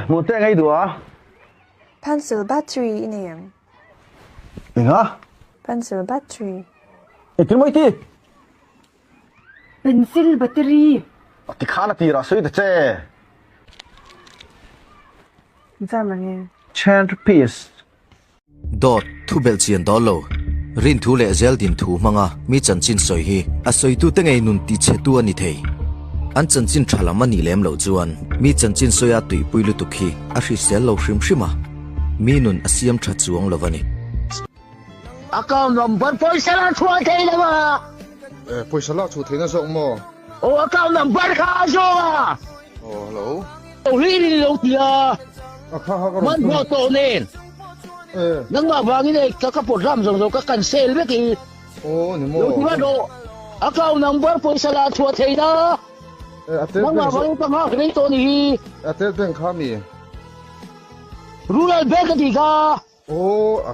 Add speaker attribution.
Speaker 1: Hmuh te ngei duh a.
Speaker 2: Pencil battery i nei em?
Speaker 1: Enga?
Speaker 2: Pencil battery.
Speaker 1: Engtin maw i ti?
Speaker 3: Pencil battery.
Speaker 1: A ti khan a tirah sawi ta che.
Speaker 2: Zam ang e.
Speaker 1: Centerpiece.
Speaker 4: Dawt, thu belh chian dawl lo. Rin thu leh zel din thu hmanga mi chanchin sawi hi a sawitute ngei nun tichhetu a ni thei. An chanchin tha lam a nih lem loh chuan mi chanchin sawia tuipui lutuk hi a hrisel lo hrim hrim a, mi nun a siam tha chuang lo a ni.
Speaker 5: Account number pawisa la chhuah thei lo a.
Speaker 6: Eh, pawisa lak chhuah theihna zawk maw?
Speaker 5: Aw, account number kha a zawk a.
Speaker 6: Aw, hello.
Speaker 5: Aw, hi rin lo ti a.
Speaker 6: A kha kha ka rawn
Speaker 5: Man hmuah tawh nen.
Speaker 6: Eh.
Speaker 5: Nangmah vangin e ka ka program zawng zawng ka cancel vek i.
Speaker 6: Aw, ni maw.
Speaker 5: Lo ti vat rawh. Account number pawisa la chhuah theihna.
Speaker 6: Eh, a tel
Speaker 5: Nangmah
Speaker 6: bank
Speaker 5: vangin ka nghak rei tawh ni hi.
Speaker 6: A tel bank kha mi.
Speaker 5: Rural bank a ti kha.
Speaker 6: Aw, a.